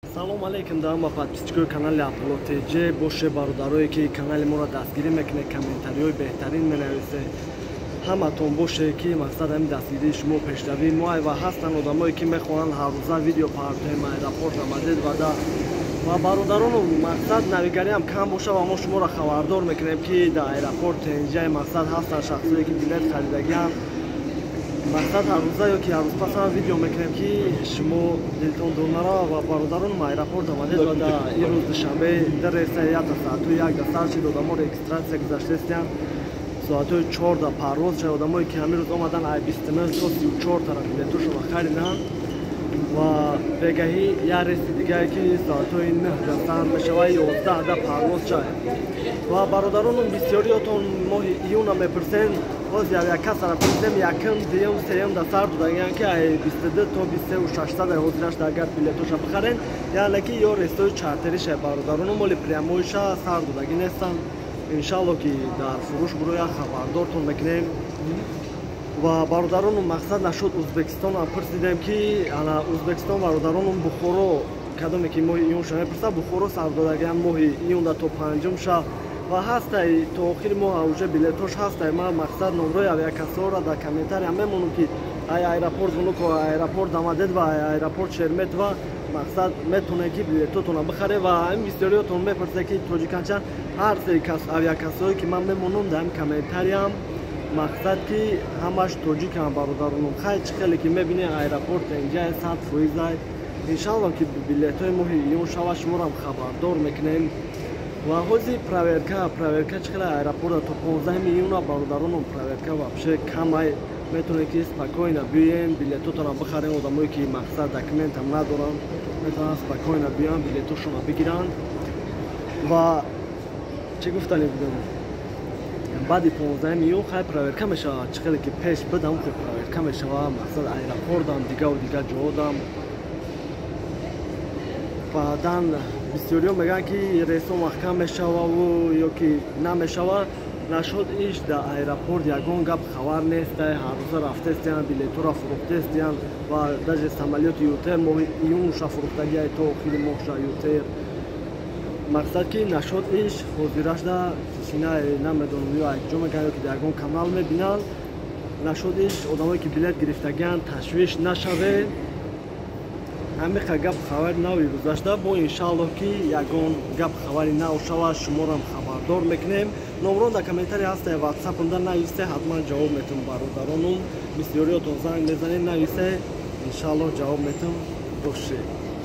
Салом алейкум да ҳама подписчикои канали Абдулло ТЖ. Боше, бародарое ки канали моро дастгирӣ мекунед, комментариҳои беҳтарин менависед, ҳаматон боше, ки мақсад ҳамин дастгирии шумо пешравии мо. Ва ҳастанд одамое ки мехоҳанд ҳаррӯза видео партоем аэропорт омадед ва бародарону мақсад навигариам кам боша ва мо шуморо хабардор мекунем, ки дар аэропорт тенҷаи мақсад ҳастанд шахсое ки билет харидагианд. Мақсад, ҳаррӯза ё ки ҳаррӯз пас ҳам видео мекунем, ки шумо дилтон дур нарава. Ва бародаронум, аэропорт омадед ва дар ин рӯз, душанбе, дар рейса якта соату як да сар шид, одамо регистрация гузаштаистиянд, соатҳои 4 да парвоз шад. Одамое ки ҳамин рӯз омадан, ай 29 то 34 тараф билетошонро хариданд. Ва бегаҳӣ як рейси дигае, ки соатҳои 9 да сар мешавад, 11 да парвоз шад. Ва бародаронум, бисёриётон моҳи июна мепурсен. Боз як касара пурсем, якум, дуюм, сеюм да сар додагиян, ки ай 22 то 23 600 ҳозирашда агар билетоша бихарен, яъне ки ё рейсҳои чартериша, бародаронум, моли прямойша сар додагӣ нестанд. Иншалло, ки дар фурӯш буроя, хабардортон мекунем. Ва бародаронум, мақсад, нашуд Узбекистонам пурсидем, ки ана Узбекистон, бародаронум, Бухоро, кадоме ки моҳи июнша мепурсад, Бухоро сар додагиам моҳи июнда то панҷум ша ва ҳастай, то охири моҳ уже билетош ҳастай. Ман, мақсад, номрои авиакассаҳоро дар комментария мемонам, ки ай аэропорт Внуково, аэропорт Домодедово, ай аэропорт Шереметьево, мақсад, метавонед, ки билетотонро бихаред. Ва ҳамин бисёриётон мепурсед, ки тоҷиканча. Ҳар се авиакассаҳое ки ман мемонам дар ҳамин комментариям, мақсад, ки ҳамаш тоҷикам, бародаронум. Хай, чӣ хеле ки мебинед, аэропорт инҷа 100%-ай. Иншалло, ки билетҳои моҳи июн шава, шуморо хабардор мекунем. Ва ҳозир проверка чӣ хеле аэропорта то 15 июна, бародаронум, проверка вообще камай. Метавонед, ки спокойно биёем, билетотонро бихарем. Одамое ки, мақсад, документам надоранд, метавонанд спокойно биёянд, билетошонро бигиранд. Ва чӣ гуфтани будем? Баъди 15 июн хай проверка мешавад, чӣ хеле ки пеш бидам, хел проверка мешавад, мақсад, аэропортам, дигаву дигар ҷоодам. Баъдан бисёриҳо мегӯянд, ки рейсҳо маҳкам мешававу ё ки намешавад. Нашуд иш дар аэропорт ягон гап хабар нестай. Ҳаррӯза рафтаистиянд, билетҳоро фурӯхтаистиянд. Ва даже самолёти ЮТэйр моҳи июнша фурӯхтагиай, то охири моҳша ЮТэйр. Мақсад, ки нашуд иш ҳозирашда тишина, намедонам, ё ҷо мегӯянд, ё ки дар ягон канал мебинанд. Нашуд иш одамое ки билет гирифтагианд, ташвиш нашавед. Ҳамиқа гап хабари нави гузашта бо. Иншааллоҳ, ки ягон гап хабари нав шавад, шуморам хабардор мекунем. Номрон дар комментария ҳасте, ватсапмда нависе, ҳатман ҷавоб метум. Бародаронум, бисёриётон занг мезанед, нависе, иншааллоҳ, ҷавоб метум. Боше.